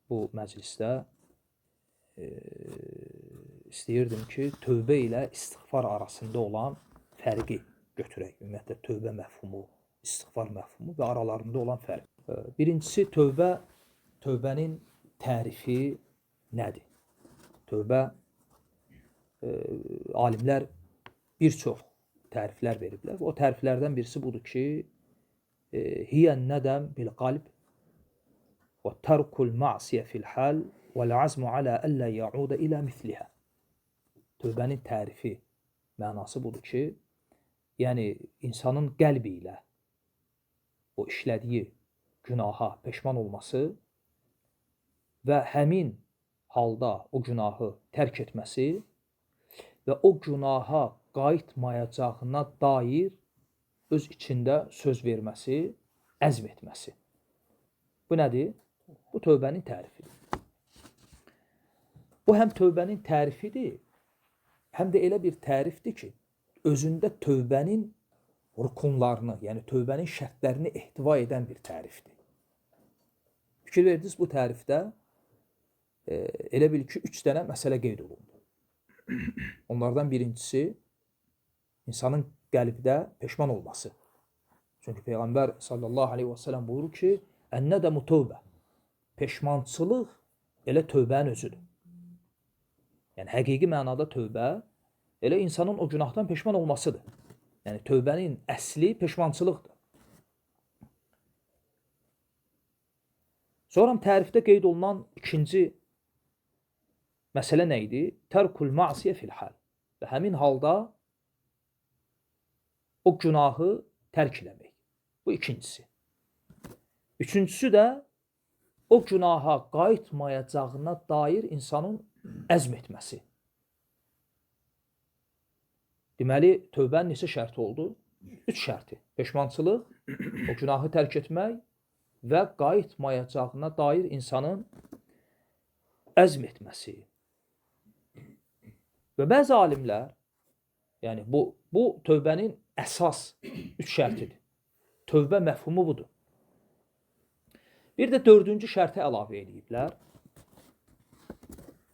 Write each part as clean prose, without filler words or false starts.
Bu məclisdə istəyirdim ki, tövbə ilə istiğfar arasında olan fərqi götürək. Ümumiyyətlə, tövbə məfhumu, istiğfar məfhumu və aralarında olan fərq. Birincisi, tövbə, tövbənin tərifi nədir? Tövbə, alimlər bir çox təriflər veriblər. O təriflərdən birisi budur ki, hiyə nədəm bil qalb və tərkul ma'siyə fil hal vəl-azmu alə əllə ya'udə ilə mislihə. Tövbənin tərifi, mənası budur ki, yəni insanın qəlbi ilə o işlədiyi günaha peşman olması və həmin halda o günahı tərk etməsi və o günaha qayıtmayacağına dair öz içində söz verməsi, əzm etməsi. Bu nədir? Bu tövbənin tərifidir. Bu həm tövbənin tərifidir, həm də elə bir tərifdir ki, özündə tövbənin rukunlarını, yəni tövbənin şərtlərini ehtiva edən bir tərifdir. Fikir verdiniz, bu tərifdə elə bil ki, 3 dənə məsələ qeyd olundu. Onlardan birincisi, insanın qəlbdə peşman olması. Çünki Peyğəmbər sallallahu aleyhi və səlləm buyurur ki, Ən-nədəmu tövbə. Peşmançılıq elə tövbənin özüdür. Yəni, həqiqi mənada tövbə elə insanın o günahdan peşman olmasıdır. Yəni, tövbənin əsli peşmançılıqdır. Sonra tərifdə qeyd olunan ikinci məsələ nə idi? Tərkul ma'siyə fil hal. Və həmin halda o günahı tərk eləmək. Bu ikincisi. Üçüncüsü də o günaha qayıtmayacağına dair insanın əzm etməsi. Deməli, tövbənin neçə şərti oldu? 3 şərti. Peşmançılıq, o günahı tərk etmək və qayıtmayacağına dair insanın əzm etməsi. Və bəzi alimlər, yəni bu tövbənin əsas 3 şərtidir. Tövbə məfhumu budur. Bir də dördüncü şərti əlavə eləyiblər.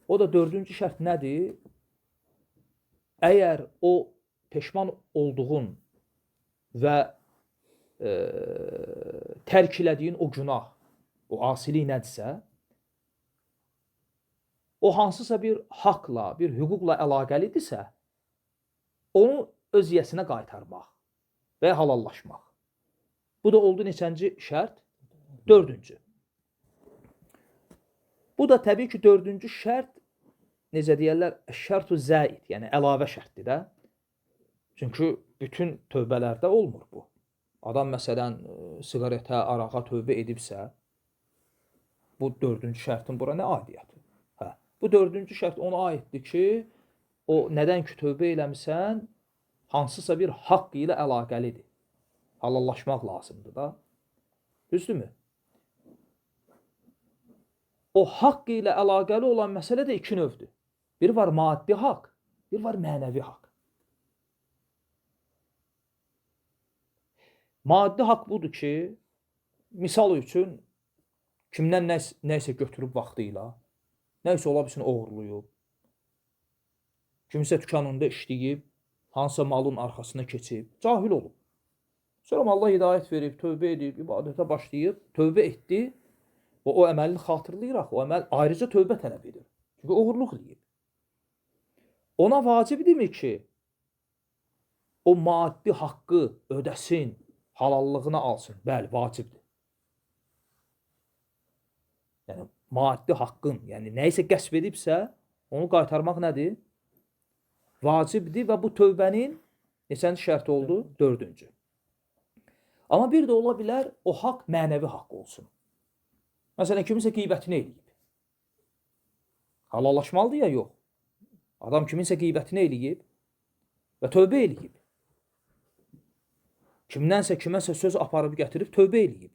O da dördüncü şərt nədir? Əgər o peşman olduğun və tərk elədiyin o günah, o asilik nədirsə, o hansısa bir haqla, bir hüquqla əlaqəlidirsə, onu öz yiyəsinə qaytarmaq və halallaşmaq. Bu da oldu neçənci şərt? Dördüncü. Bu da təbii ki, dördüncü şərt, necə deyərlər, şərtu zəid, yəni əlavə şərtdir də. Çünki bütün tövbələrdə olmur bu. Adam məsələn, siqaretə, arağa tövbə edibsə, bu dördüncü şərtin bura nə aidiyyatı? Hə, bu dördüncü şərt ona aiddir ki, o nədən ki tövbə eləmisən, hansısa bir haqq ilə əlaqəlidir. Halallaşmaq lazımdır da. Düzdürmü? O haqq ilə əlaqəli olan məsələ də iki növdür. Bir var maddi haqq, bir var mənəvi haqq. Maddi haqq budur ki, misal üçün, kimdən nəsə götürüb vaxtı ilə, nəsə ola bilsin oğurlayıb, kimisə dükanında işləyib, hansısa malın arxasına keçib, cahil olub. Sonra Allah hidayət verib, tövbə edib, ibadətə başlayıb, tövbə etdi və o əməlini xatırlayıraq, o əməl ayrıca tövbə tələb edir. Çünki oğurluq eləyib. Ona vacibdirmi ki, o maddi haqqı ödəsin, halallığını alsın? Bəli, vacibdir. Yəni, maddi haqqın, yəni nəyisə qəsb edibsə, onu qaytarmaq nədir? Vacibdir və bu tövbənin neçənci şərti oldu? Dördüncü. Amma bir də ola bilər, o haqq mənəvi haqq olsun. Məsələn, kiminsə qeybətini eləyib. Halallaşmalıdır ya yox? Adam kiminsə qeybətini eləyib və tövbə eləyib. Kimdənsə kiməsə söz aparıb gətirib tövbə eləyib.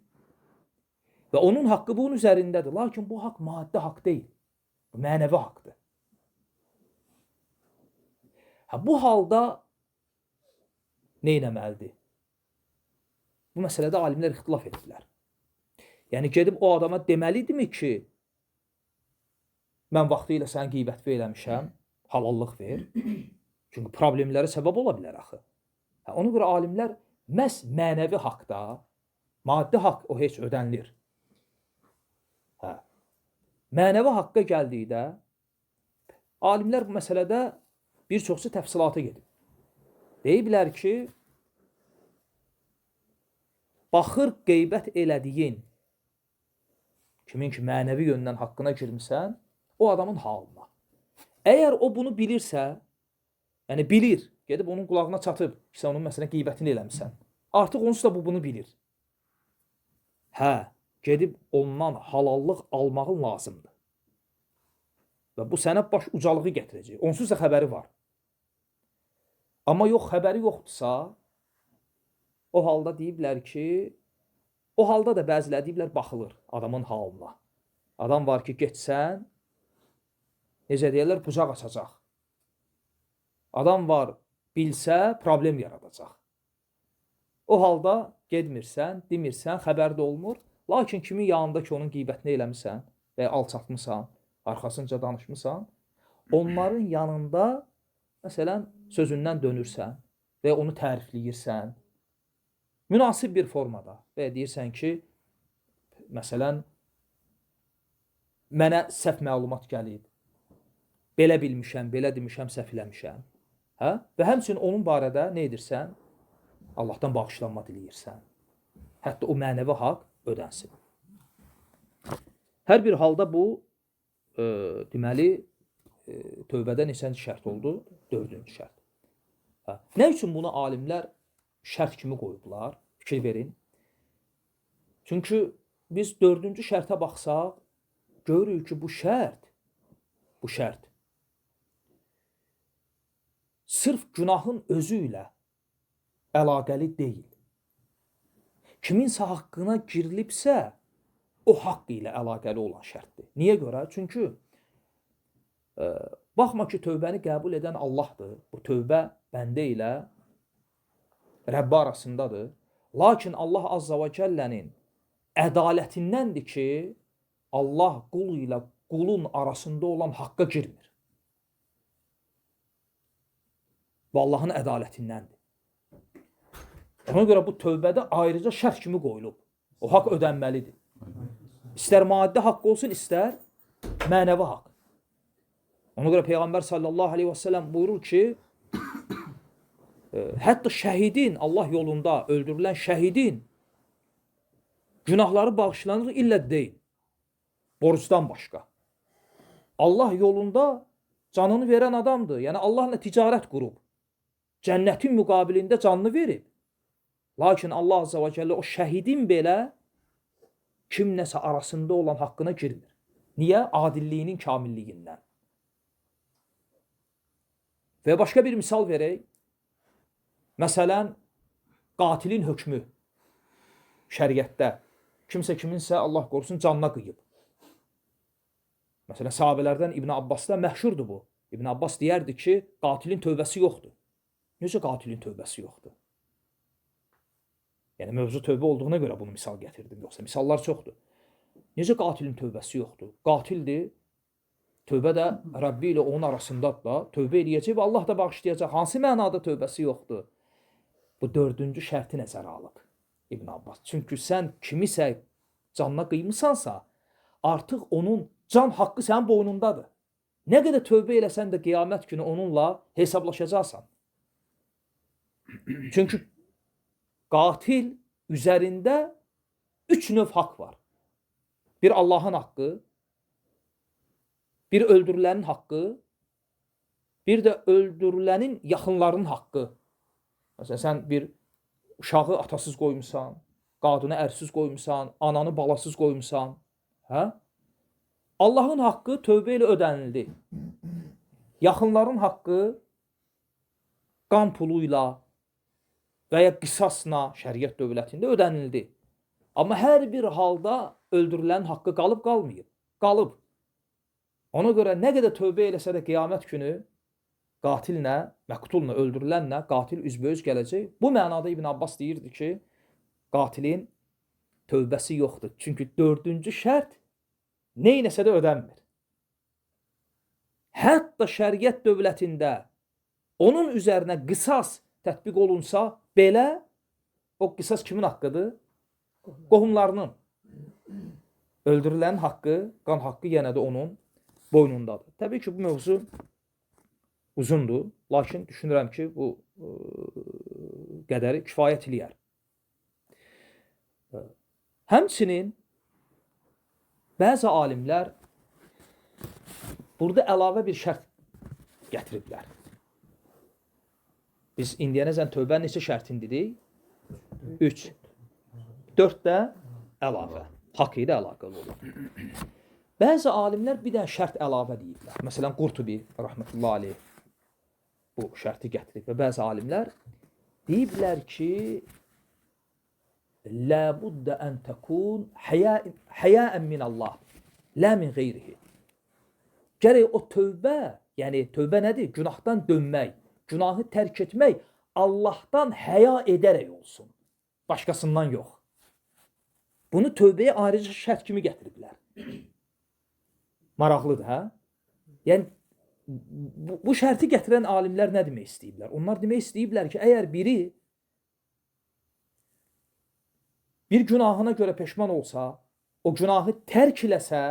Və onun haqqı bunun üzərindədir. Lakin bu haqq maddi haqq deyil. Bu mənəvi haqqdır. Ha, bu halda nə etməlidir? Bu məsələdə alimlər ixtilaf etdilər. Yəni gedib o adama deməlidirmi ki, Mən vaxtı ilə sənin qeybət eləmişəm, halallıq ver. Çünki problemlərə səbəb ola bilər axı. Hə, ona görə alimlər məhz mənəvi haqda, maddi haqq o heç ödənilir. Hə. Mənəvi haqqa gəldikdə alimlər bu məsələdə bir çoxsu təfsilata gedib. Deyiblər ki, baxır qeybət elədiyin, kimin ki mənəvi yöndən haqqına girmisən, o adamın halına. Əgər o bunu bilirsə, yəni bilir, gedib onun qulağına çatıb ki, sən onun məsələn qeybətini eləmisən. Artıq onsuz da bu bunu bilir. Hə, gedib ondan halallıq almağın lazımdır. Və bu sənə baş ucalığı gətirəcək. Onsuz da xəbəri var. Amma yox, xəbəri yoxdursa, o halda deyiblər ki, o halda da bəziləri deyiblər, baxılır adamın halına. Adam var ki, getsən, necə deyirlər, bucaq açacaq. Adam var, bilsə, problem yaradacaq. O halda getmirsən, demirsən, xəbər də olmur. Lakin kimin yanında ki, onun qeybətini eləmisən və ya alçatmısan, arxasınca danışmısan, onların yanında, məsələn, sözündən dönürsən və ya onu tərifləyirsən, münasib bir formada və ya deyirsən ki, məsələn, mənə səhv məlumat gəlib, belə bilmişəm, belə demişəm, səhv eləmişəm. Hə? Və həmçinin onun barədə nə edirsən? Allahdan bağışlanma diləyirsən. Hətta o mənəvi haqq ödənsin. Hər bir halda bu, deməli, tövbədə neçənci şərt oldu? Dördüncü şərt. Hə. Nə üçün bunu alimlər şərt kimi qoyublar? Fikir verin. Çünki biz dördüncü şərtə baxsaq, görürük ki, bu şərt sırf günahın özü ilə əlaqəli deyil. Kiminsə haqqına girilibsə, o haqq ilə əlaqəli olan şərtdir. Niyə görə? Çünki baxma ki, tövbəni qəbul edən Allahdır. Bu tövbə bəndə ilə Rəbbi arasındadır. Lakin Allah Azza və Cəllənin ədalətindəndir ki, Allah qul ilə qulun arasında olan haqqa girmir. Bu Allahın ədalətindəndir. Ona görə bu tövbədə ayrıca şərt kimi qoyulub. O haqq ödənməlidir. İstər maddi haqq olsun, istər mənəvi haqq. Ona görə Peyğəmbər sallallahu aleyhi və səlləm buyurur ki, hətta şəhidin, Allah yolunda öldürülən şəhidin günahları bağışlanır, illə deyil. Borcdan başqa. Allah yolunda canını verən adamdır. Yəni Allahla ticarət qurub. Cənnətin müqabilində canını verib. Lakin Allah Azza və Cəllə o şəhidin belə kimləsə arasında olan haqqına girmir. Niyə? Adilliyinin kamilliyindən. Və başqa bir misal verək. Məsələn, qatilin hökmü şəriətdə. Kimsə kiminsə Allah qorusun canına qıyıb. Məsələn, sahabələrdən İbn Abbasda məşhurdur bu. İbn Abbas deyərdi ki, qatilin tövbəsi yoxdur. Necə qatilin tövbəsi yoxdur? Yəni, mövzu tövbə olduğuna görə bunu misal gətirdim. Yoxsa misallar çoxdur. Necə qatilin tövbəsi yoxdur? Qatildir, tövbə də Rəbbi ilə onun arasındadır da, tövbə eləyəcək və Allah da bağışlayacaq. Hansı mənada tövbəsi yoxdur? Bu dördüncü şərti nəzərə alıb İbn Abbas. Çünki sən kimisə canına qıymısansa, artıq onun can haqqı sənin boynundadır. Nə qədər tövbə eləsən də qiyamət günü onunla hesablaşacaqsan. Çünki qatil üzərində üç növ haqq var. Bir Allahın haqqı, bir öldürülənin haqqı, bir də öldürülənin yaxınlarının haqqı. Məsələn, sən bir uşağı atasız qoymusan, qadını ərsiz qoymusan, ananı balasız qoymusan. Hə? Allahın haqqı tövbə ilə ödənildi. Yaxınların haqqı qan pulu ilə və ya qisasla şəriət dövlətində ödənildi. Amma hər bir halda öldürülənin haqqı qalıb qalmayıb. Qalıb. Ona görə nə qədər tövbə eləsə də qiyamət günü qatillə, məqtulla, öldürülənlə qatil üzbəüz gələcək. Bu mənada İbn Abbas deyirdi ki, qatilin tövbəsi yoxdur. Çünki dördüncü şərt nə eləsə də ödənmir. Hətta şəriət dövlətində onun üzərinə qisas tətbiq olunsa, belə o qisas kimin haqqıdır? Qohumlarının. Öldürülənin haqqı, qan haqqı yenə də onun boynundadır. Təbii ki, bu mövzu uzundur. Lakin düşünürəm ki, bu qədəri kifayət eləyər. Həmçinin bəzi alimlər burada əlavə bir şərt gətiriblər. Biz indiyənəcən tövbənin neçə şərtini dedik? 3. 4 də əlavə. Haqq ilə əlaqəli olur. Bəzi alimlər bir dənə şərt əlavə deyiblər. Məsələn, Qurtubi rəhmətullahi aleyh bu şərti gətirib və bəzi alimlər deyiblər ki, Lə buddə ən təkun həyəən minəllah, lə min qeyrihi. Gərək o tövbə, yəni tövbə nədir? Günahdan dönmək, günahı tərk etmək Allahdan həya edərək olsun. Başqasından yox. Bunu tövbəyə ayrıca şərt kimi gətiriblər. Maraqlıdır, hə? Yəni, bu şərti gətirən alimlər nə demək istəyiblər? Onlar demək istəyiblər ki, əgər biri bir günahına görə peşman olsa, o günahı tərk eləsə,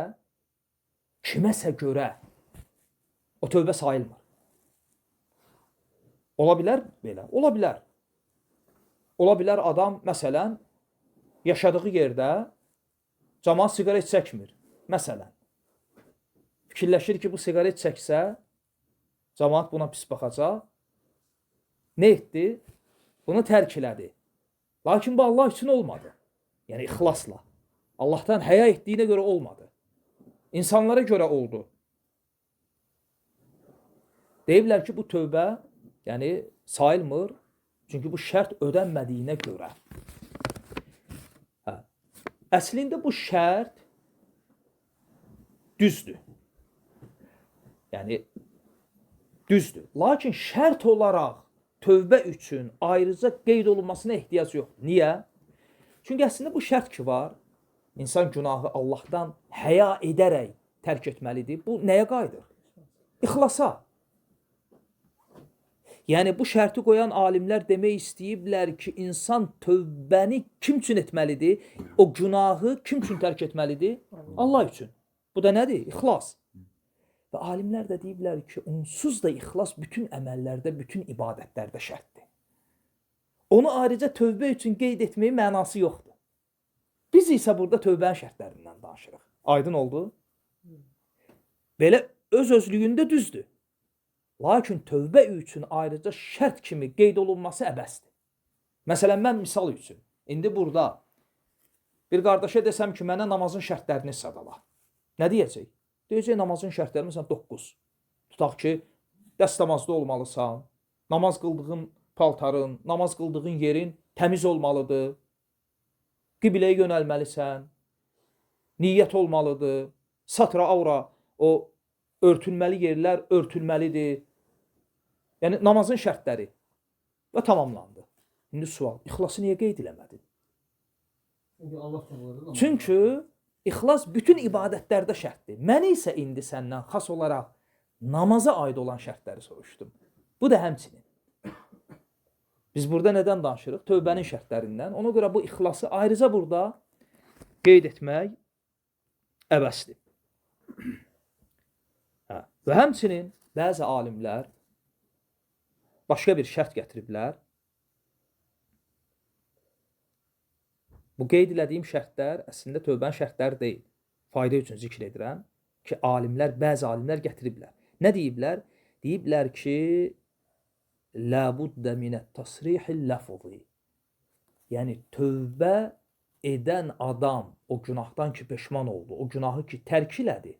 kiməsə görə o tövbə sayılmır. Ola bilər belə? Ola bilər. Ola bilər adam, məsələn, yaşadığı yerdə camaat siqaret çəkmir. Məsələn, fikirləşir ki, bu siqaret çəksə, camaat buna pis baxacaq. Nə etdi? Bunu tərk elədi. Lakin bu Allah üçün olmadı. Yəni, ixlasla. Allahdan həya etdiyinə görə olmadı. İnsanlara görə oldu. Deyiblər ki, bu tövbə yəni, sayılmır. Çünki bu şərt ödənmədiyinə görə. Hə. Əslində bu şərt düzdür. Yəni, düzdür. Lakin şərt olaraq tövbə üçün ayrıca qeyd olunmasına ehtiyac yoxdur. Niyə? Çünki əslində bu şərt ki var, insan günahı Allahdan həya edərək tərk etməlidir. Bu nəyə qayıdır? İxlasa. Yəni bu şərti qoyan alimlər demək istəyiblər ki, insan tövbəni kim üçün etməlidir? O günahı kim üçün tərk etməlidir? Allah üçün. Bu da nədir? İxlas. Və alimlər də deyiblər ki, onsuz da ixlas bütün əməllərdə, bütün ibadətlərdə şərtdir. Onu ayrıca tövbə üçün qeyd etməyin mənası yoxdur. Biz isə burada tövbənin şərtlərindən danışırıq. Aydın oldu? Belə öz-özlüyündə düzdür. Lakin tövbə üçün ayrıca şərt kimi qeyd olunması əbəsdir. Məsələn, mən misal üçün, indi burada bir qardaşa desəm ki, mənə namazın şərtlərini sadala. Nə deyəcək? Deyəcək, namazın şərtləri məsələn 9. Tutaq ki, dəst namazda olmalısan, namaz qıldığın paltarın, namaz qıldığın yerin təmiz olmalıdır, qibləyə yönəlməlisən, niyyət olmalıdır, satra avra, o örtülməli yerlər örtülməlidir. Yəni, namazın şərtləri və tamamlandı. İndi sual, ixlası niyə qeyd eləmədin? Çünki ixlas bütün ibadətlərdə şərtdir. Mən isə indi səndən xas olaraq namaza aid olan şərtləri soruşdum. Bu da həmçinin. Biz burada nədən danışırıq? Tövbənin şərtlərindən. Ona görə bu ixlası ayrıca burada qeyd etmək əbəsdir. Hə. Və həmçinin bəzi alimlər başqa bir şərt gətiriblər. Bu qeyd elədiyim şərtlər əslində tövbənin şərtləri deyil. Fayda üçün zikr edirəm ki, alimlər, bəzi alimlər gətiriblər. Nə deyiblər? Deyiblər ki, Lə buddə minət tasrihil ləfzi. Yəni, tövbə edən adam o günahdan ki, peşman oldu, o günahı ki, tərk elədi,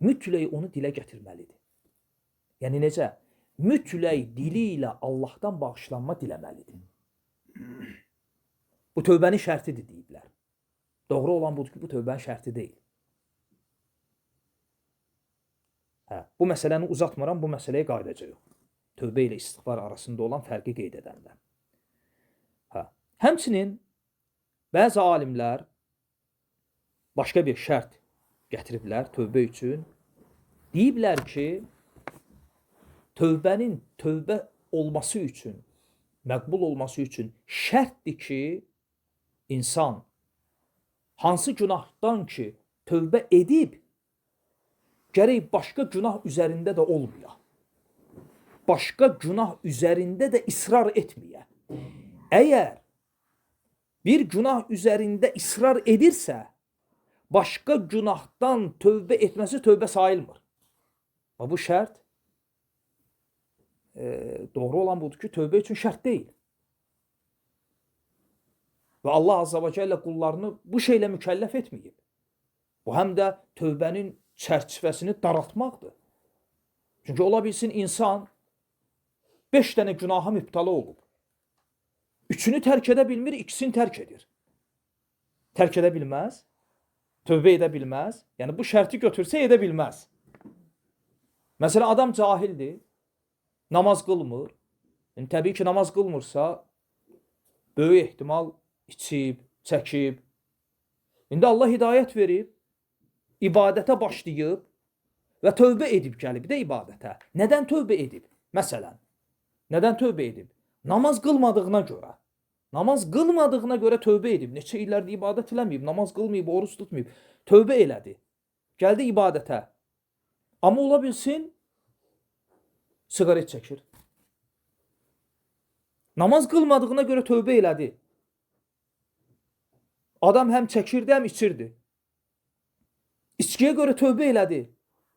mütləq onu dilə gətirməlidir. Yəni, necə? Mütləq dili ilə Allahdan bağışlanma diləməlidir. Bu tövbənin şərtidir, deyiblər. Doğru olan budur ki, bu tövbənin şərti deyil. Hə, bu məsələni uzatmıram, bu məsələyə qayıdacağıq. Tövbə ilə istiğfar arasında olan fərqi qeyd edəndə. Hə. Həmçinin bəzi alimlər başqa bir şərt gətiriblər tövbə üçün. Deyiblər ki, tövbənin tövbə olması üçün, məqbul olması üçün şərtdir ki, insan hansı günahdan ki tövbə edib, gərək başqa günah üzərində də olmaya. Başqa günah üzərində də israr etməyə. Əgər bir günah üzərində israr edirsə, başqa günahdan tövbə etməsi tövbə sayılmır. Və bu şərt, doğru olan budur ki, tövbə üçün şərt deyil. Və Allah Azza və Cəllə qullarını bu şeylə mükəlləf etməyib. Bu həm də tövbənin çərçivəsini daraltmaqdır. Çünki ola bilsin insan 5 dənə günaha mübtəla olub. 3-ünü tərk edə bilmir, 2-sini tərk edir. Tərk edə bilməz, tövbə edə bilməz. Yəni bu şərti götürsə edə bilməz. Məsələn, adam cahildir, namaz qılmır. Yəni, təbii ki, namaz qılmırsa, böyük ehtimal içib, çəkib. İndi Allah hidayət verib, ibadətə başlayıb və tövbə edib gəlib də ibadətə. Nədən tövbə edib? Məsələn, nədən tövbə edib? Namaz qılmadığına görə. Namaz qılmadığına görə tövbə edib. Neçə illərdir ibadət eləməyib, namaz qılmayıb, oruç tutmayıb. Tövbə elədi. Gəldi ibadətə. Amma ola bilsin, siqaret çəkir. Namaz qılmadığına görə tövbə elədi. Adam həm çəkirdi, həm içirdi. İçkiyə görə tövbə elədi,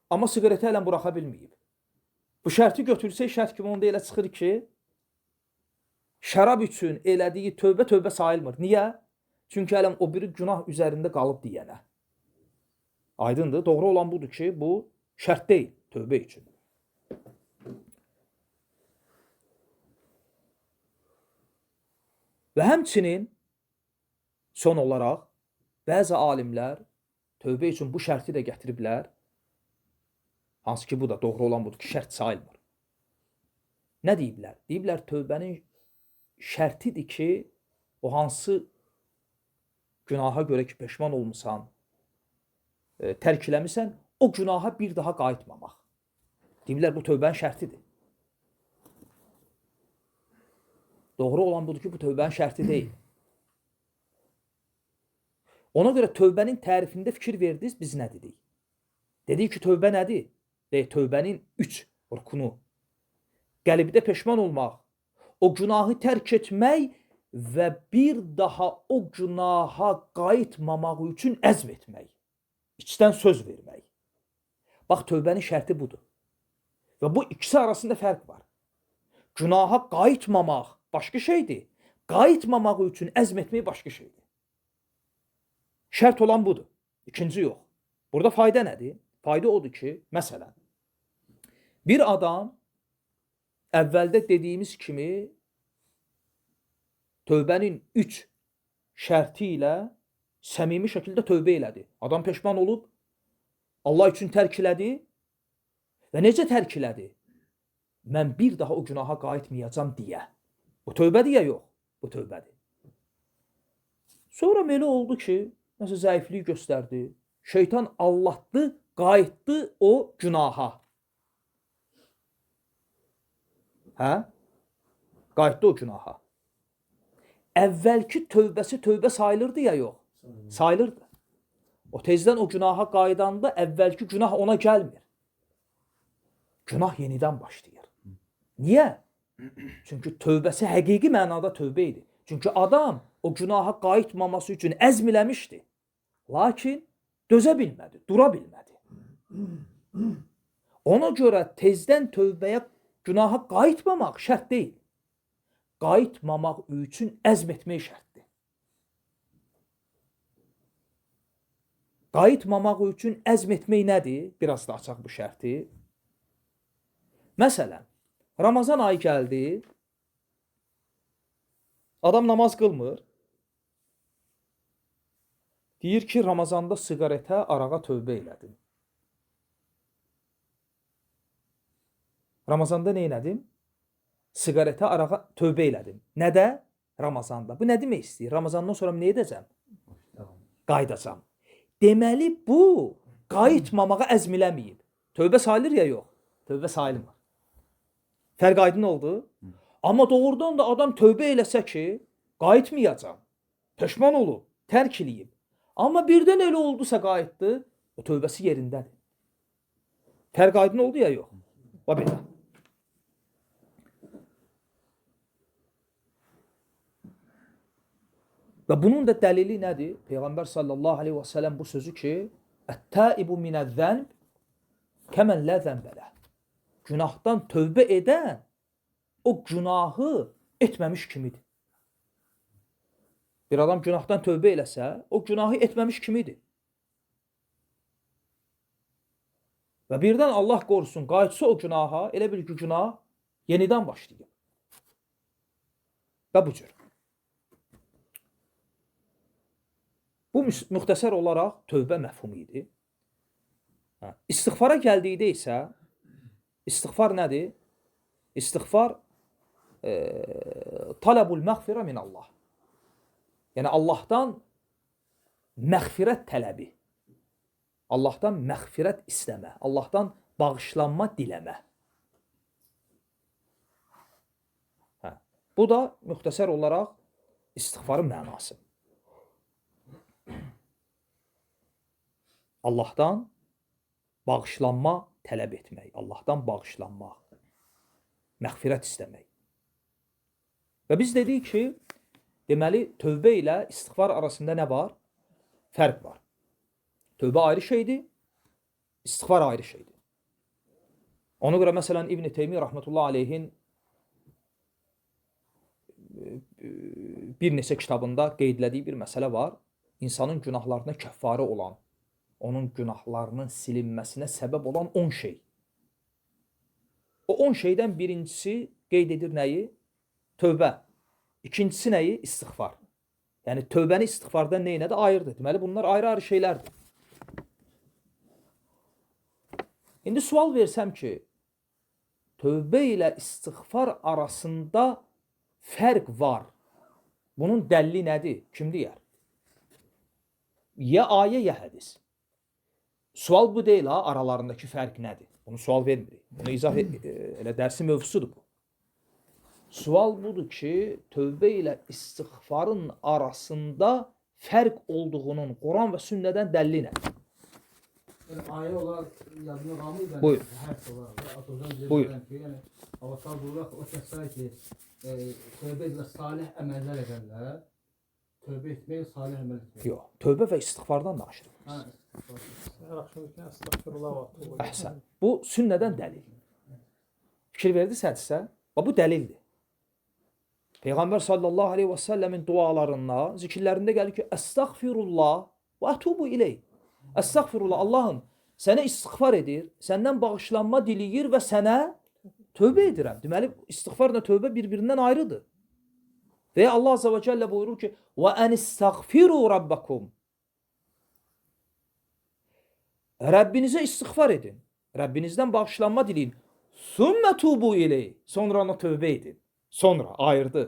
amma siqareti hələ buraxa bilməyib. Bu şərti götürsək, şərt kimi onda elə çıxır ki, şərab üçün elədiyi tövbə tövbə sayılmır. Niyə? Çünki hələ o biri günah üzərində qalıb deyənə. Aydındır. Doğru olan budur ki, bu şərt deyil tövbə üçün. Və həmçinin son olaraq bəzi alimlər tövbə üçün bu şərti də gətiriblər. Hansı ki, bu da doğru olan budur ki, şərt sayılmır. Nə deyiblər? Deyiblər, tövbənin şərtidir ki, o hansı günaha görə ki, peşman olmusan, tərk eləmisən, o günaha bir daha qayıtmamaq. Deyiblər, bu tövbənin şərtidir. Doğru olan budur ki, bu tövbənin şərti deyil. Ona görə tövbənin tərifində fikir verdiniz, biz nə dedik? Dedik ki, tövbə nədir? Deyik, tövbənin 3 rukunu. Qəlbdə peşman olmaq, o günahı tərk etmək və bir daha o günaha qayıtmamaq üçün əzm etmək. İçdən söz vermək. Bax, tövbənin şərti budur. Və bu ikisi arasında fərq var. Günaha qayıtmamaq başqa şeydir. Qayıtmamaq üçün əzm etmək başqa şeydir. Şərt olan budur. İkinci yox. Burada fayda nədir? Fayda odur ki, məsələn, bir adam əvvəldə dediyimiz kimi tövbənin 3 şərti ilə səmimi şəkildə tövbə elədi. Adam peşman olub, Allah üçün tərk elədi və necə tərk elədi? Mən bir daha o günaha qayıtmayacam deyə. Bu tövbədir ya yox? Bu tövbədir. Sonra belə oldu ki, nəsə zəiflik göstərdi. Şeytan allatdı, qayıtdı o günaha. Hə? Qayıtdı o günaha. Əvvəlki tövbəsi tövbə sayılırdı ya yox? Sayılırdı. O tezdən o günaha qayıdanda əvvəlki günah ona gəlmir. Günah yenidən başlayır. Niyə? Çünki tövbəsi həqiqi mənada tövbə idi. Çünki adam o günaha qayıtmaması üçün əzm eləmişdi. Lakin dözə bilmədi, dura bilmədi. Ona görə tezdən tövbəyə, günaha qayıtmamaq şərt deyil. Qayıtmamaq üçün əzm etmək şərtdir. Qayıtmamaq üçün əzm etmək nədir? Biraz da açaq bu şərti. Məsələn, Ramazan ayı gəldi, adam namaz qılmır. Deyir ki, Ramazanda siqaretə, arağa tövbə elədim. Ramazanda nə elədim? Siqaretə, arağa tövbə elədim. Nədə? Ramazanda. Bu nə demək istəyir? Ramazandan sonra nə edəcəm? Qayıdacam. Deməli, bu qayıtmamağa əzm eləməyib. Tövbə sayılır ya yox? Tövbə sayılmır. Fərq aydın oldu. Amma doğrudan da adam tövbə eləsə ki, qayıtmayacam. Peşman olub, tərk eləyib. Amma birdən elə oldusa qayıtdı, o tövbəsi yerindədir. Fərq aydın oldu ya yox? Və belə. Və bunun da dəlili nədir? Peyğəmbər sallallahu aleyhi və səlləm bu sözü ki, Ət-taibu minəz-zənb kəmən lə zənbə ləh. Günahdan tövbə edən o günahı etməmiş kimidir. Bir adam günahdan tövbə eləsə, o günahı etməmiş kimidir. Və birdən Allah qorusun, qayıtsa o günaha, elə bil ki, günah yenidən başlayıb. Və bu cür. Bu müxtəsər olaraq tövbə məfhumu idi. İstiğfara gəldikdə isə, istiğfar nədir? İstiğfar talabul məğfirə minallah. Yəni Allahdan məğfirət tələbi. Allahdan məğfirət istəmə, Allahdan bağışlanma diləmə. Bu da müxtəsər olaraq istiğfarın mənası. Allahdan bağışlanma tələb etmək, Allahdan bağışlanmaq, məğfirət istəmək. Və biz dedik ki, deməli, tövbə ilə istiğfar arasında nə var? Fərq var. Tövbə ayrı şeydir, istiğfar ayrı şeydir. Ona görə, məsələn, İbn-i Teymiyyə rəhmətullah aleyhin bir neçə kitabında qeydlədiyi bir məsələ var. İnsanın günahlarına kəffarə olan, onun günahlarının silinməsinə səbəb olan 10 şey. O 10 şeydən birincisi qeyd edir nəyi? Tövbə. İkincisi nəyi? İstiğfar. Yəni tövbəni istiğfardan neyinə də ayırdı. Deməli, bunlar ayrı-ayrı şeylərdir. İndi sual versəm ki, tövbə ilə istiğfar arasında fərq var. Bunun dəlili nədir? Kim deyər? Ya ayə, ya hədis. Sual bu deyil ha, aralarındakı fərq nədir? Bunu sual vermirik. Bunu izah elə dərsin mövzusudur bu. Sual budur ki, tövbə ilə istiğfarın arasında fərq olduğunun Quran və sünnədən dəlili nədir? Yəni, ayə olaraq yadına qalmır, Buyur. Hərf olaraq. Buyur. Ki, yəni, Allah Teala buyurur ki, o kəslər ki, tövbə ilə salih əməllər edərlər, tövbə etmək, salih əməl etmək. Yox, tövbə və istiğfardan danışırıq. Hə, Əhsən. Bu sünnədən dəlil. Fikir verdiniz hədisə? Bax, bu dəlildir. Peyğəmbər sallallahu aleyhi və səlləmin dualarında, zikirlərində gəlir ki, Əstəğfirullah və ətubu ileyh. Əstəğfirullah, Allahım sənə istiğfar edir, səndən bağışlanma diləyir və sənə tövbə edirəm. Deməli, istiğfarla tövbə bir-birindən ayrıdır. Və ya Allah azə və cəllə buyurur ki, və ən istəğfiru rabbakum. Rəbbinizə istiğfar edin. Rəbbinizdən bağışlanma diləyin. Sümmə tubu ileyh. Sonra ona tövbə edin. Sonra ayırdı.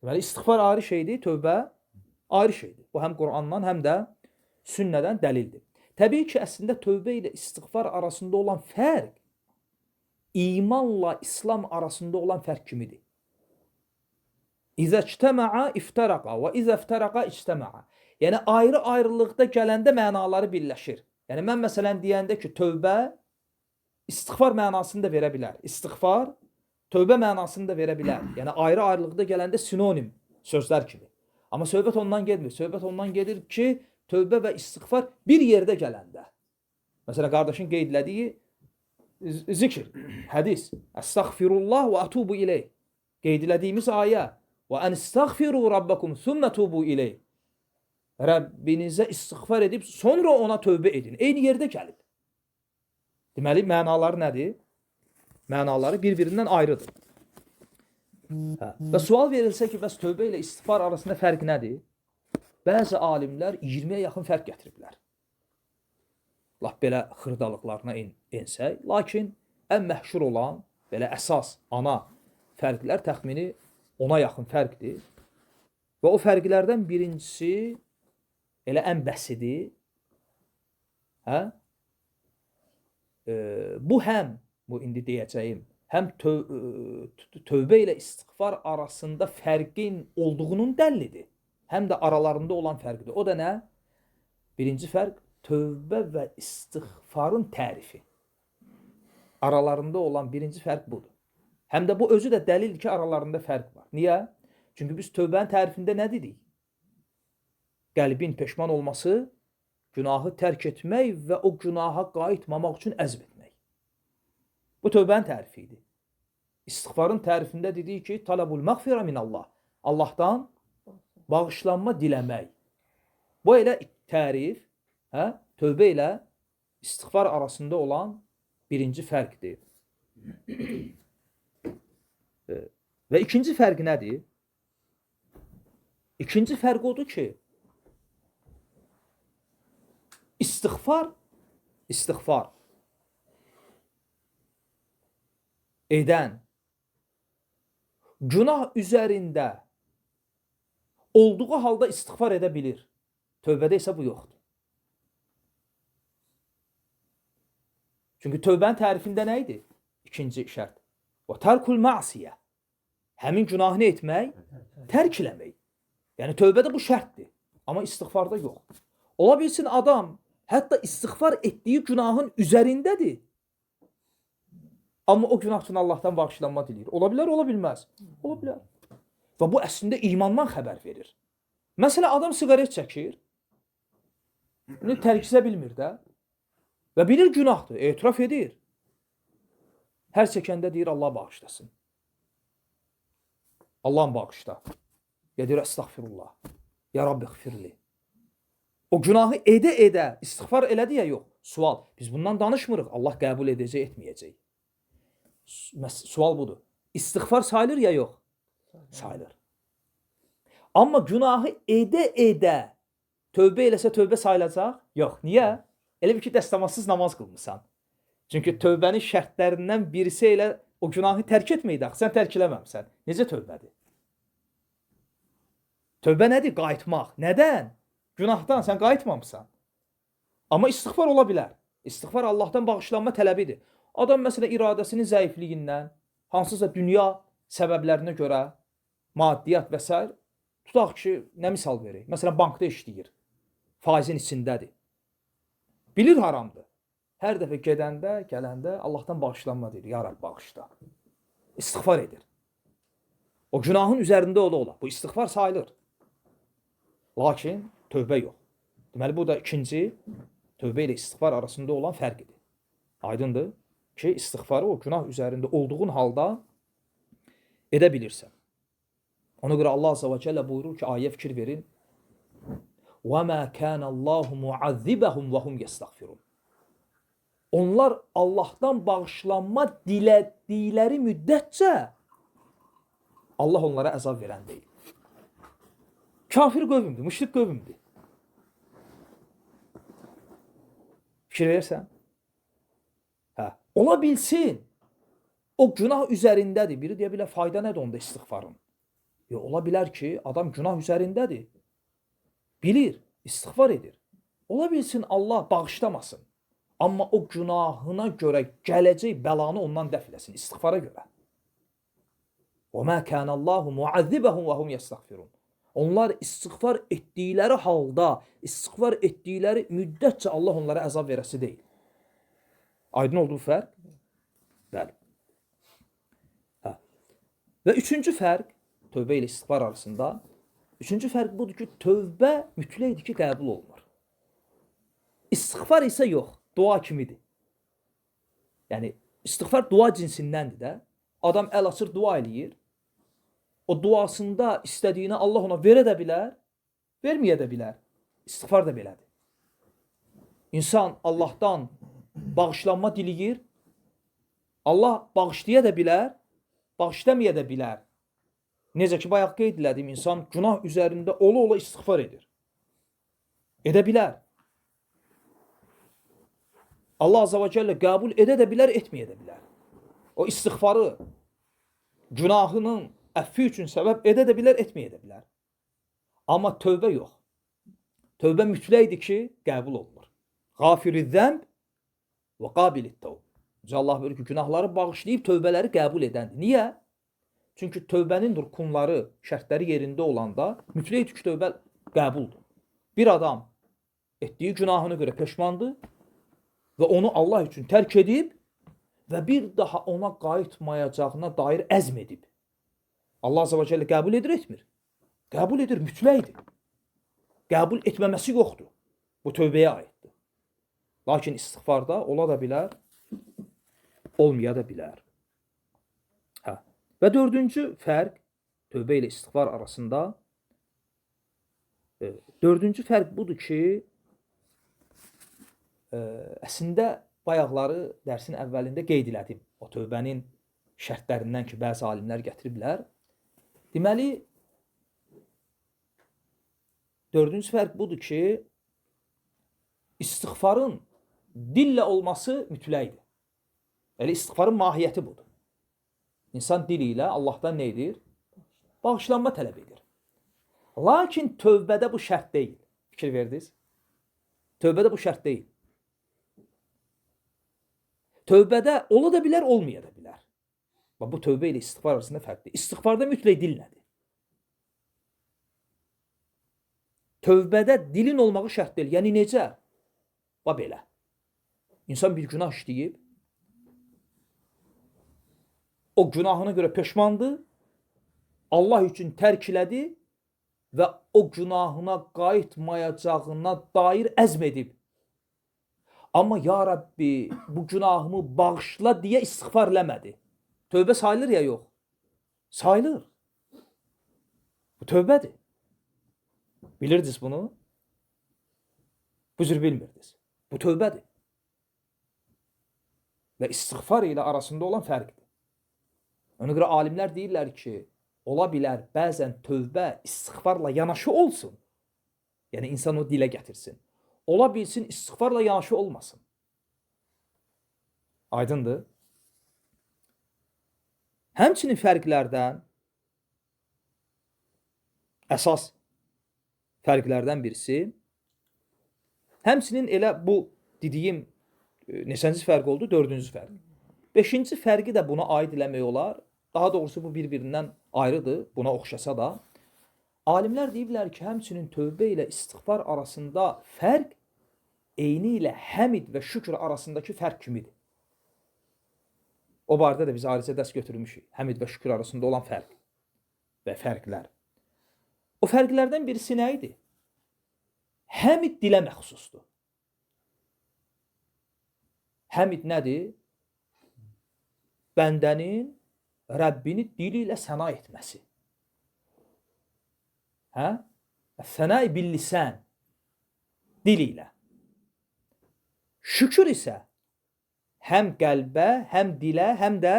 Deməli, istiğfar ayrı şeydir, tövbə ayrı şeydir. Bu həm Qurandan, həm də sünnədən dəlildir. Təbii ki, əslində tövbə ilə istiğfar arasında olan fərq imanla İslam arasında olan fərq kimidir. İzə ictəməə iftəraqa və izə iftəraqa ictəməə. Yəni, ayrı-ayrılıqda gələndə mənaları birləşir. Yəni, mən məsələn deyəndə ki, tövbə istiğfar mənasını da verə bilər. İstiğfar tövbə mənasını da verə bilər. Yəni, ayrı-ayrılıqda gələndə sinonim sözlər kimi. Amma söhbət ondan getmir. Söhbət ondan gedir ki, tövbə və istiğfar bir yerdə gələndə. Məsələn, qardaşın qeydlədiyi zikr, hədis. Əstəğfirullah və ətubu ileyh. Qeydlədiyimiz ayə. Və ən istəğfiru rabbakum sümmə tubu ileyh. Rəbbinizə istiğfar edib sonra ona tövbə edin. Eyni yerdə gəlib. Deməli, mənaları nədir? Mənaları bir-birindən ayrıdır. Hə. Və sual verilsə ki, bəs tövbə ilə istiğfar arasında fərq nədir? Bəzi alimlər 20-yə yaxın fərq gətiriblər. Lap belə xırdalıqlarına ensək. Lakin ən məşhur olan, belə əsas, ana fərqlər təxmini 10-a yaxın fərqdir. Və o fərqlərdən birincisi elə ən bəsidi. Hə? Bu həm, bu indi deyəcəyim, həm tövbə ilə istiğfar arasında fərqin olduğunun dəlilidir. Həm də aralarında olan fərqdir. O da nə? Birinci fərq, tövbə və istiğfarın tərifi. Aralarında olan birinci fərq budur. Həm də bu özü də dəlildir ki, aralarında fərq var. Niyə? Çünki biz tövbənin tərifində nə dedik? Qəlbin peşman olması, günahı tərk etmək və o günaha qayıtmamaq üçün əzm etmək. Bu tövbənin tərifi idi. İstiğfarın tərifində dedik ki, talabul məğfirə minallah. Allahdan bağışlanma diləmək. Bu elə tərif, tövbə ilə istiğfar arasında olan birinci fərqdir. Və ikinci fərq nədir? İkinci fərq odur ki, istiğfar edən günah üzərində olduğu halda istiğfar edə bilir. Tövbədə isə bu yoxdur. Çünki tövbənin tərifində nə idi? İkinci şərt. Və tərkul məsiyə. Həmin günahını etmək, tərk eləmək. Yəni tövbədə bu şərtdir. Amma istiğfarda yox. Ola bilsin adam hətta istiğfar etdiyi günahın üzərindədir. Amma o günah üçün Allahdan bağışlanma diləyir. Ola bilər, ola bilməz. Ola bilər. Və bu əslində imandan xəbər verir. Məsələn, adam siqaret çəkir. Bunu tərk edə bilmir də. Və bilir günahdır, etiraf edir. Hər çəkəndə deyir, Allah bağışlasın. Allah'ım bağışla. Ya deyir, əstəğfirullah. Ya Rabbi xfirli. O günahı edə-edə istiğfar elədi ya yox. Sual, biz bundan danışmırıq. Allah qəbul edəcək, etməyəcək. Sual budur. İstiğfar sayılır ya yox? Sayılır. Amma günahı edə-edə tövbə eləsə tövbə sayılacaq? Yox. Niyə? Elə bir ki, dəstəmazsız namaz qılmısan. Çünki tövbənin şərtlərindən birisi elə o günahı tərk etməydi axı. Sən tərk eləməmsən. Necə tövbədir? Tövbə nədir? Qayıtmaq. Nədən? Günahdan sən qayıtmamısan. Amma istiğfar ola bilər. İstiğfar Allahdan bağışlanma tələbidir. Adam məsələn iradəsinin zəifliyindən, hansısa dünya səbəblərinə görə, maddiyyat və s. Tutaq ki, nə misal verək? Məsələn, bankda işləyir. Faizin içindədir. Bilir haramdır. Hər dəfə gedəndə, gələndə Allahdan bağışlanma deyir. Ya Rəbb, bağışla. İstiğfar edir. O günahın üzərində ola. Bu istiğfar sayılır. Lakin tövbə yox. Deməli, bu da ikinci tövbə ilə istiğfar arasında olan fərqidir. Aydındır ki, istiğfarı o günah üzərində olduğun halda edə bilirsən. Ona görə Allah Azza və Cəllə buyurur ki, ayə fikir verin. وَمَا كَانَ اللّٰهُ مُعَذِّبَهُمْ وَهُمْ يَسْتَغْفِرُونَ. Onlar Allahdan bağışlanma dilədikləri müddətcə Allah onlara əzab verən deyil. Kafir qövmdür, müşrik qövmdür. Fikir verirsən? Hə. Ola bilsin, o günah üzərindədir. Biri deyə bilər, fayda nədir onda istiğfarın? Yox, ola bilər ki, adam günah üzərindədir. Bilir, istiğfar edir. Ola bilsin Allah bağışlamasın. Amma o günahına görə gələcək bəlanı ondan dəf eləsin, istiğfara görə. وَمَا كَانَ اللّٰهُ مُعَذِّبَهُمْ وَهُمْ يَسْتَغْفِرُونَ. Onlar istiğfar etdikləri halda, istiğfar etdikləri müddətcə Allah onlara əzab verəsi deyil. Aydın oldu bu fərq? Bəli. Hə. Və üçüncü fərq, tövbə ilə istiğfar arasında, üçüncü fərq budur ki, tövbə mütləqdir ki, qəbul olunur. İstiğfar isə yox, dua kimidir. Yəni, istiğfar dua cinsindəndir də. Adam əl açır, dua eləyir. O duasında istədiyini Allah ona verə də bilər, verməyə də bilər. İstiğfar da belədir. İnsan Allahdan bağışlanma diləyir. Allah bağışlaya da bilər, bağışlamaya da bilər. Necə ki, bayaq qeyd elədim, insan günah üzərində ola-ola istiğfar edir. Edə bilər. Allah Azza və Cəllə qəbul edə də bilər, etməyə də bilər. O istiğfarı günahının əffi üçün səbəb edə də bilər, etməyə də bilər. Amma tövbə yox. Tövbə mütləqdir ki, qəbul olunur. Qafiri zəmb Və qabilit tövb. Allah buyurur ki, günahları bağışlayıb tövbələri qəbul edəndir. Niyə? Çünki tövbənin rükunları, şərtləri yerində olanda mütləq ki, tövbə qəbuldur. Bir adam etdiyi günahına görə peşmandır və onu Allah üçün tərk edib və bir daha ona qayıtmayacağına dair əzm edib. Allah Azze və Celle qəbul edir, etmir? Qəbul edir, mütləqdir. Qəbul etməməsi yoxdur. Bu tövbəyə aiddir. Lakin istiğfarda ola da bilər, olmaya da bilər. Hə. Və dördüncü fərq tövbə ilə istiğfar arasında dördüncü fərq budur ki, əslində bayaqları dərsin əvvəlində qeyd elədim. O tövbənin şərtlərindən ki, bəzi alimlər gətiriblər. Deməli, dördüncü fərq budur ki, istiğfarın dillə olması mütləqdir. Elə istiğfarın mahiyyəti budur. İnsan dili ilə Allahdan nə edir? Bağışlanma tələb edir. Lakin tövbədə bu şərt deyil. Fikir verdiniz? Tövbədə bu şərt deyil. Tövbədə ola da bilər, olmaya da bilər. Bax, bu tövbə ilə istiğfar arasında fərqdir. İstiğfarda mütləq dillədir. Tövbədə dilin olmağı şərt deyil. Yəni necə? Bax belə. İnsan bir günah işləyib, o günahına görə peşmandır, Allah üçün tərk elədi və o günahına qayıtmayacağına dair əzm edib. Amma ya Rəbbi, bu günahımı bağışla deyə istiğfar eləmədi. Tövbə sayılır ya yox? Sayılır. Bu tövbədir. Bilirdiniz bunu? Bu cür bilmirdiniz. Bu tövbədir. Və istiğfar ilə arasında olan fərqdir. Ona görə alimlər deyirlər ki, ola bilər bəzən tövbə istiğfarla yanaşı olsun. Yəni insan o dilə gətirsin. Ola bilsin istiğfarla yanaşı olmasın. Aydındır? Həmçinin fərqlərdən, əsas fərqlərdən birisi, həmçinin elə bu dediyim neçənci fərq oldu? Dördüncü fərq. Beşinci fərqi də buna aid eləmək olar. Daha doğrusu bu bir-birindən ayrıdır, buna oxşasa da. Alimlər deyiblər ki, həmçinin tövbə ilə istiğfar arasında fərq eyni ilə həmid və şükür arasındakı fərq kimidir. O barədə də biz ayrıca dərs götürmüşük. Həmid və şükür arasında olan fərq və fərqlər. O fərqlərdən birisi nə idi? Həmid dilə məxsusdur. Həmid nədir? Bəndənin Rəbbini dili ilə səna etməsi. Hə? Sənə-i bil lisan, dil ilə. Şükür isə həm qəlbə, həm dilə, həm də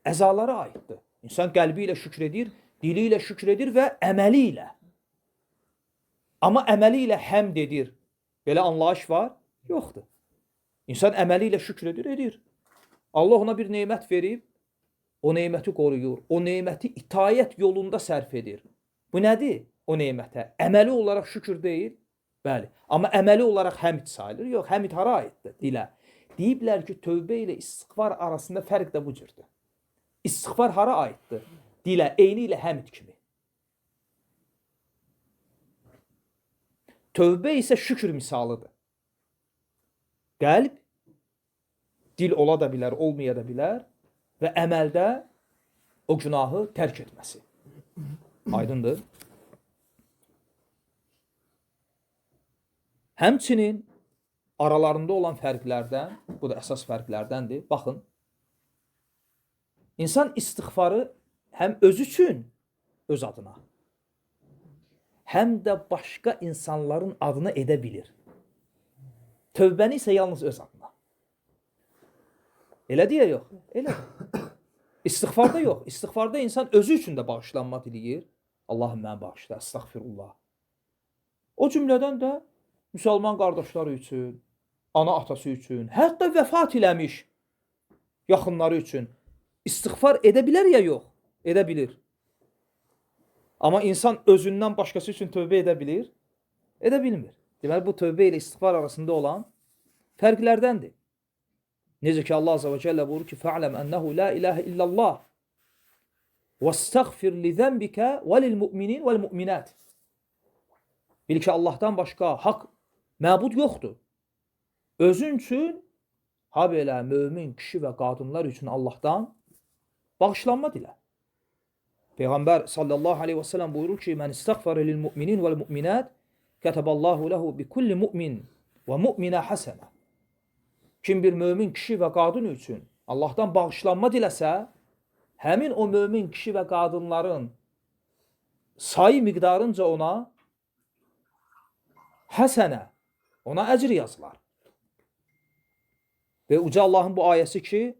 əzalara aiddir. İnsan qəlbi ilə şükür edir, dili ilə şükür edir və əməli ilə. Amma əməli ilə həmd edir. Belə anlayış var? Yoxdur. İnsan əməli ilə şükür edir, edir. Allah ona bir nemət verib, o neməti qoruyur, o neməti itayət yolunda sərf edir. Bu nədir o nemətə? Əməli olaraq şükür deyil. Bəli. Amma əməli olaraq həmd sayılır. Yox, həmd hara aiddir? Dilə. Deyiblər ki, tövbə ilə istiğfar arasında fərq də bu cürdür. İstiğfar hara aiddir? Dilə, eyni ilə həmd kimi. Tövbə isə şükür misalıdır. Qəlb, dil ola da bilər, olmaya da bilər və əməldə o günahı tərk etməsi. Aydındır. Həmçinin aralarında olan fərqlərdən, bu da əsas fərqlərdəndir. Baxın, insan istiğfarı həm öz üçün, öz adına, həm də başqa insanların adına edə bilir. Tövbəni isə yalnız öz adına. Elə deyə yox? Elədir. İstiğfarda yox. İstiğfarda insan özü üçün də bağışlanma diləyir. Allahım məni bağışla, əstəğfirullah. O cümlədən də müsəlman qardaşları üçün, ana atası üçün, hətta vəfat eləmiş yaxınları üçün istiğfar edə bilər ya yox? Edə bilir. Amma insan özündən başqası üçün tövbə edə bilir? Edə bilmir. Deməli, bu tövbə ilə istiğfar arasında olan fərqlərdəndir. Necə ki Allah Azza və Cəllə buyurur ki: "Fa'lem ennehu la ilahe illallah vəstəğfir li zənbikə və lil mu'minin vəl mu'minat." Bil ki Allahdan başqa haqq məbud yoxdur. Özün üçün, ha belə mömin kişi və qadınlar üçün Allahdan bağışlanma dilə. Peyğəmbər sallallahu aleyhi və səlləm buyurur ki: "Mən istəğfara lil mu'minin vəl mu'minat kataballahu lehu bi kulli mu'min və mu'minə həsənə." Kim bir mömin kişi və qadın üçün Allahdan bağışlanma diləsə, həmin o mömin kişi və qadınların sayı miqdarınca ona həsənə, ona əcr yazılar. Və uca Allahın bu ayəsi ki: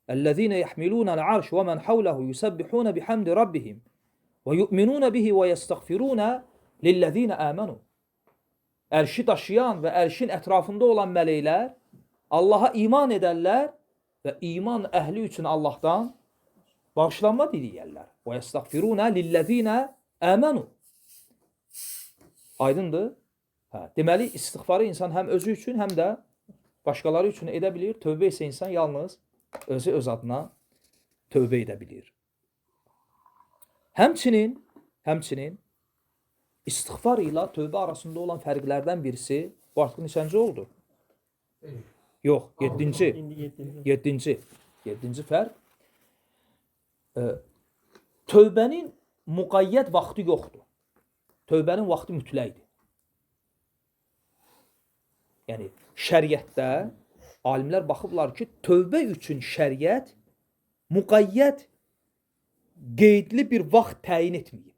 "Ellezine yahmiluna al-arş ve men havlehu yusabbihuna bihamdi rabbihim ve yu'minuna bihi ve yestagfiruna lillezine amenu." Ərşi daşıyan və ərşin ətrafında olan mələklər Allaha iman edərlər və iman əhli üçün Allahdan bağışlanma diləyərlər. Və yestagfiruna lillezine amenu. Aydındır? Hə, deməli istiğfarı insan həm özü üçün, həm də başqaları üçün edə bilir. Tövbə isə insan yalnız özü öz adına tövbə edə bilir. Həmçinin istiğfar ilə tövbə arasında olan fərqlərdən birisi, bu artıq neçənci oldu? Yox, 7-ci. 7-ci. 7-ci fərq. Tövbənin müqəyyət vaxtı yoxdur. Tövbənin vaxtı mütləqdir. Yəni şəriətdə alimlər baxıblar ki, tövbə üçün şəriət müqəyyət qeydli bir vaxt təyin etməyib.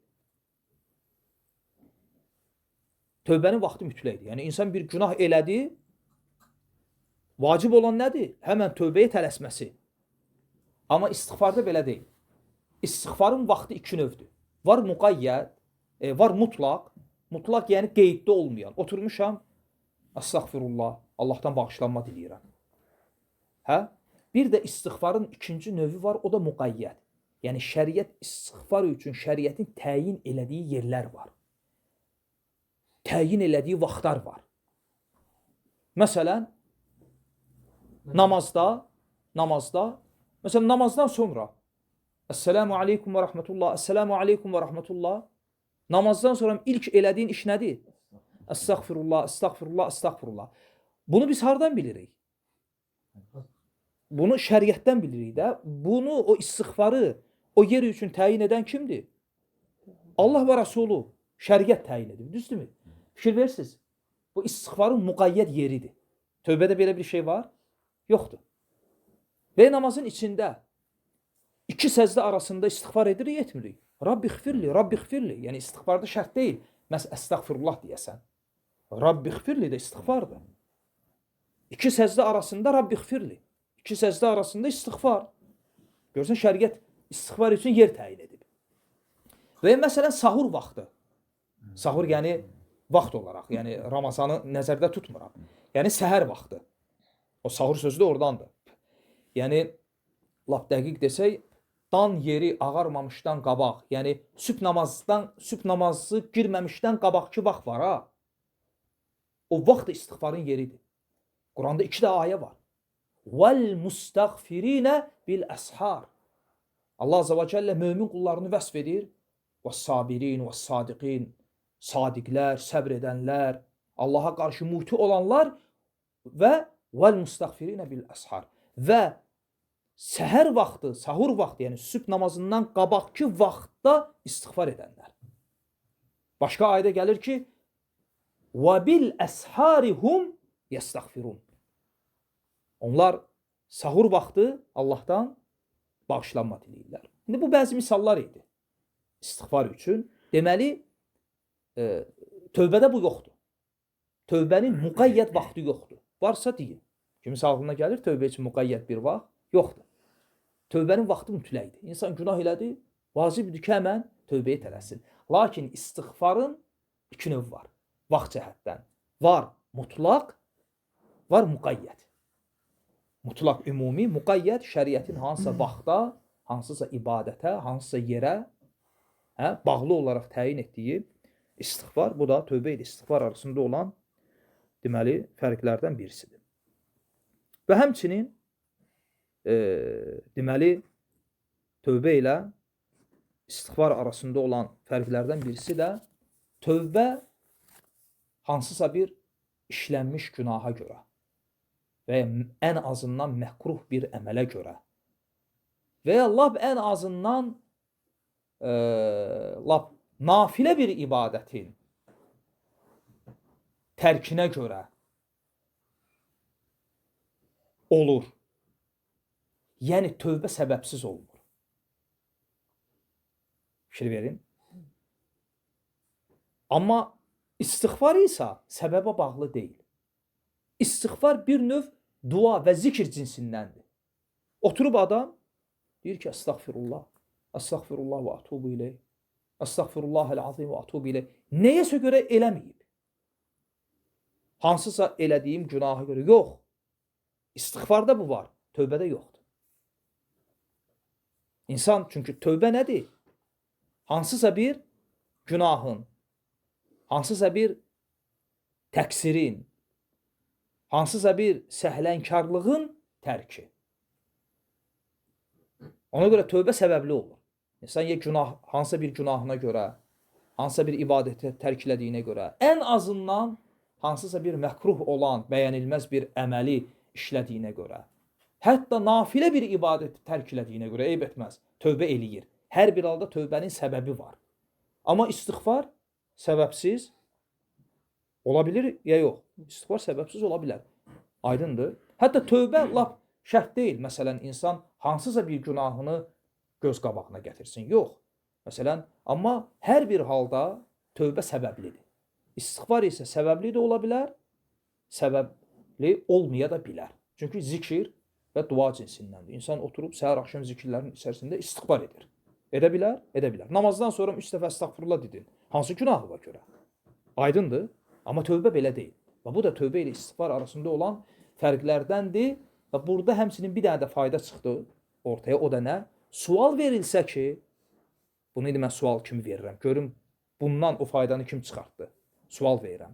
Tövbənin vaxtı mütləqdir. Yəni insan bir günah elədi, vacib olan nədir? Həmən tövbəyə tələsməsi. Amma istiğfarda belə deyil. İstiğfarın vaxtı iki növdür. Var müqəyyət, var mutlaq. Mutlaq yəni qeyddə olmayan. Oturmuşam, əstəğfirullah, Allahdan bağışlanma diləyirəm. Hə? Bir də istiğfarın ikinci növü var, o da müqəyyət. Yəni şəriət istiğfar üçün şəriətin təyin elədiyi yerlər var. Təyin elədiyi vaxtlar var. Məsələn, namazda, məsələn, namazdan sonra Əssəlamu aleykum və rəhmətullah, Əssəlamu aleykum və rəhmətullah. Namazdan sonra ilk elədiyin iş nədir? Əstəğfirullah, əstəğfirullah, əstəğfirullah. Bunu biz hardan bilirik? Bunu şəriətdən bilirik də. Bunu, o istiğfarı o yer üçün təyin edən kimdir? Allah və Rəsulu, şəriət təyin edib, düzdürmü? Fikir verirsiniz. Bu istiğfarın müqəyyət yeridir. Tövbədə belə bir şey var? Yoxdur. Və namazın içində iki səcdə arasında istiğfar edirik, etmirik. Rabbi xfirli, Rabbi xfirli. Yəni istiğfarda şərt deyil. Məs əstəğfirullah deyəsən. Rabbi xfirli də istiğfardır. İki səcdə arasında Rabbi xfirli. İki səcdə arasında istiğfar. Görürsən, şəriət istiğfar üçün yer təyin edib. Və məsələn, sahur vaxtı. Sahur yəni vaxt olaraq, yəni Ramazanı nəzərdə tutmuram. Yəni səhər vaxtı. O sahur sözü də oradandır. Yəni lap dəqiq desək, dan yeri ağarmamışdan qabaq, yəni sübh namazı girməmişdən qabaqki vaxt var ha. O vaxt da istiğfarın yeridir. Quranda iki də ayə var. Vəl mustəğfirinə bil əshar. Allah Azza və Cəllə mömin qullarını vəsf edir. Və sabirin və sadiqin. Sadiqlər, səbr edənlər, Allaha qarşı muti olanlar və vəl mustəğfirinə bil əshar. Və səhər vaxtı, sahur vaxtı, yəni sübh namazından qabaqki vaxtda istiğfar edənlər. Başqa ayədə gəlir ki, və bil əshari hum yestəğfirun. Onlar sahur vaxtı Allahdan bağışlanma diləyirlər. İndi bu bəzi misallar idi istiğfar üçün. Deməli, tövbədə bu yoxdur. Tövbənin müqəyyət vaxtı yoxdur. Varsa deyin. Kiminsə ağlına gəlir tövbə üçün müqəyyət bir vaxt yoxdur. Tövbənin vaxtı mütləqdir. İnsan günah elədi, vacibdir ki, həmən tövbəyə tələssin. Lakin istiğfarın iki növ var. Vaxt cəhətdən. Var mutlaq, var müqəyyət. Mutlaq ümumi, müqəyyət şəriətin hansısa vaxta, hansısa ibadətə, hansısa yerə bağlı olaraq təyin etdiyi istiğfar. Bu da tövbə ilə istiğfar arasında olan deməli fərqlərdən birisidir. Və həmçinin deməli, tövbə ilə istiğfar arasında olan fərqlərdən birisi də tövbə hansısa bir işlənmiş günaha görə və ya ən azından məkruh bir əmələ görə və ya lap ən azından lap nafilə bir ibadətin tərkinə görə olur. Yəni tövbə səbəbsiz olmur. Fikir verin. Amma istiğfar isə səbəbə bağlı deyil. İstiğfar bir növ dua və zikr cinsindəndir. Oturub adam deyir ki, əstəğfirullah, əstəğfirullah və atubu ileyh, əstəğfirullahəl azim və atubu ileyh. Nəyəsə görə eləməyib. Hansısa elədiyim günaha görə. Yox. İstiğfarda bu var, tövbədə yoxdur. İnsan, çünki tövbə nədir? Hansısa bir günahın, hansısa bir təqsirin, hansısa bir səhlənkarlığın tərki. Ona görə tövbə səbəbli olur. İnsan ya günah, hansısa bir günahına görə, hansısa bir ibadəti tərk elədiyinə görə, ən azından hansısa bir məkruh olan, bəyənilməz bir əməli işlədiyinə görə, hətta nafilə bir ibadəti tərk elədiyinə görə eyb etməz, tövbə eləyir. Hər bir halda tövbənin səbəbi var. Amma istiğfar səbəbsiz ola bilir ya yox. İstiğfar səbəbsiz ola bilər. Aydındır. Hətta tövbə lap şərt deyil. Məsələn, insan hansısa bir günahını göz qabağına gətirsin. Yox. Məsələn, amma hər bir halda tövbə səbəblidir. İstiğfar isə səbəbli də ola bilər, səbəbli olmaya da bilər. Çünki zikir və dua cinsindəndir. İnsan oturub səhər axşam zikirlərin içərisində istiğfar edir. Edə bilər? Edə bilər. Namazdan sonra 3 dəfə əstəğfurullah dedin. Hansı günahı var görə? Aydındır. Amma tövbə belə deyil. Və bu da tövbə ilə istiğfar arasında olan fərqlərdəndir. Və burada həmçinin bir dənə də fayda çıxdı ortaya. O da nə? Sual verilsə ki, bunu indi mən sual kimi verirəm. Görüm bundan o faydanı kim çıxartdı? Sual verirəm.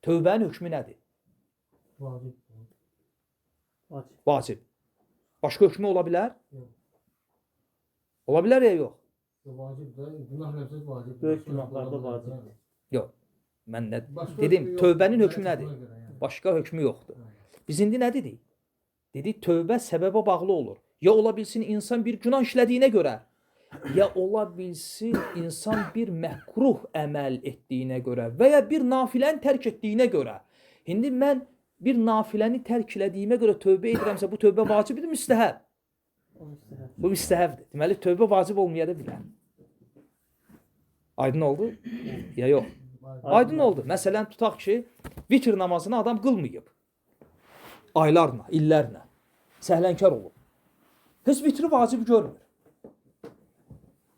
Tövbənin hökmü nədir? Vacib. Vacib. Vacib. Başqa hökmü ola bilər? Yox. Ola bilər ya yox? Vacib də, günah nəfsiz vacib. Böyük günahlarda vacibdir. Yox. Mən nə Başqa dedim? hökmü yoxdur. Tövbənin hökmü Mənə nədir? buna görə yəni. Başqa hökmü yoxdur. Biz indi nə dedik? Dedik tövbə səbəbə bağlı olur. Ya ola bilsin insan bir günah işlədiyinə görə, ya ola bilsin insan bir məkruh əməl etdiyinə görə və ya bir nafiləni tərk etdiyinə görə. İndi mən bir nafiləni tərk elədiyimə görə tövbə edirəmsə, bu tövbə vacibdir, müstəhəb? O müstəhəb. Bu müstəhəbdir. Deməli tövbə vacib olmaya da bilər. Aydın oldu? Ya yox. Aydın oldu. Məsələn, tutaq ki, vitr namazını adam qılmayıb. Aylarla, illərlə. Səhlənkar olub. Heç vitri vacib görmür.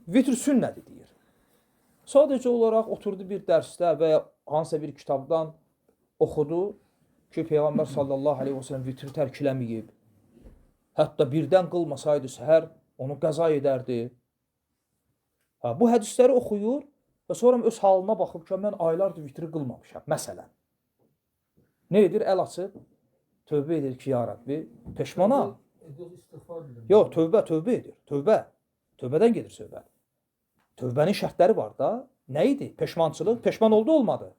Vitr sünnədir deyir. Sadəcə olaraq oturdu bir dərsdə və ya hansısa bir kitabdan oxudu ki, Peyğəmbər sallallahu aleyhi və səlləm vitri tərk eləməyib. Hətta birdən qılmasaydı səhər onu qəza edərdi. Ha, bu hədisləri oxuyur və sonra öz halına baxıb ki, mən aylardır vitri qılmamışam, məsələn. Nə edir? Əl açıb tövbə edir ki, ya Rəbbi, peşmanam. İstiğfar dedim. Yox, tövbə, tövbə edir. Tövbə. Tövbədən gedir söhbət. Tövbənin şərtləri var da. Nə idi? Peşmançılıq. Peşman oldu, olmadı.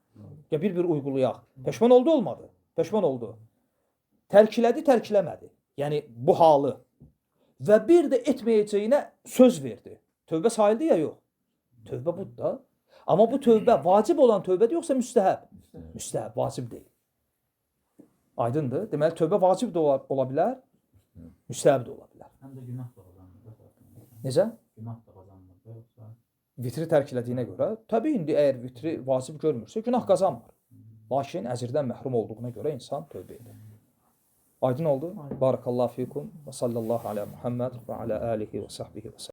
Ya bir-bir uyğulayaq. Peşman oldu, olmadı. Peşman oldu. Tərk elədi, tərk eləmədi. Yəni bu halı. Və bir də etməyəcəyinə söz verdi. Tövbə sayıldı ya yox? Tövbə budur da. Amma bu tövbə vacib olan tövbədir yoxsa müstəhəb? Müstəhəb, vacib deyil. Aydındır. Deməli tövbə vacib də ola bilər, müstəhəb də ola bilər. Həm də günah da qazanmır. Necə? Günah da qazanmır. Yoxsa Vitri tərk elədiyinə görə, təbii indi əgər vitri vacib görmürsə, günah qazanmır. Lakin əcrdən məhrum olduğuna görə insan tövbə edir. Aydın oldu? Aydın. Barakallahu fikum və sallallahu alə Muhammed və alə alihi və sahbihi və səlləm.